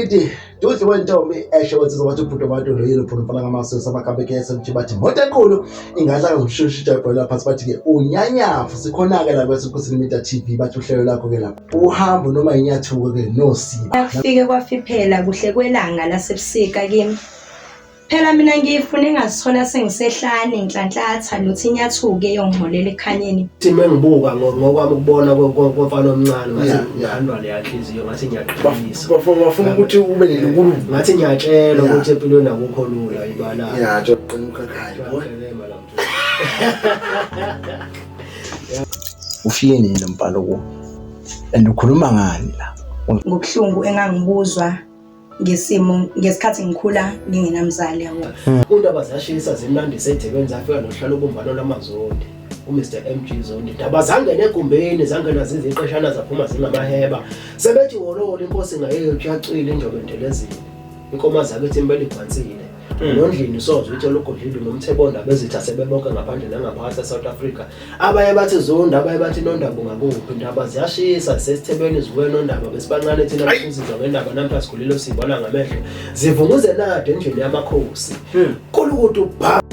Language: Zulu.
Didi Duthi wentombi esho wensizwa bathi ubhuti wabantu lo yilo phuna mfana ngamaso samakhambe ke SMG bathi moto enkulu ingadla ngomshushu jabhola phansi bathi ke unyanyafu sikhona ke la kweSikhosini Media TV bathi uhlelo lakho ke lapho uhambo noma inyathuko ke nosiba Kufike kwafiphela kuhle kwelanga lasebusika kimi. Phela mina ngiyifune ngazithola sengisehlane nginhlanhlatha luthi inyathuke yongiholela ekukhanyeni. Thi mengibuka ngokwami ukubona komfana omncane ngathi ngihandwa leya nhliziyo ngathi ngiyaqinisa. Bafuna ukuthi ube nelukulu. Ngathi ngiyatshela ukuthi empilweni akukho lula ibala. Yeah, nje uqina umkhakhayi. Ufike nini lo mbhalo ku? And ukhuluma ngani la? Ngobuhlungu engangibuzwa ngesimo ngesikhathi ngikhula ngingenamzali yabo. Undaba zashisa zimnandi sethebeni zafika nohlala ubumbano lwamazondi uMr MG Zondi ndaba zangena egumbini zangena ziziqeshana zaphuma zingamaheba sebethi wololo inkosi ngayethu yacwila injobe entelezini inkomo zakithi impela igwansile nondlini soze uthi olugodlile nomthebonda bezitha sebebonke ngaphandle nangaphakathi eSouth Africa Abanye bathi Zondo, abanye bathi Nondaba ungakuphi. Indaba ziyashisa zisesithebeni zibuye Nondaba besibancane thina sizizwa ngendaba namhla sikhulile sibona ngamehlo. Zivunguze nade endlini yamakhosi. Kulukudu bha.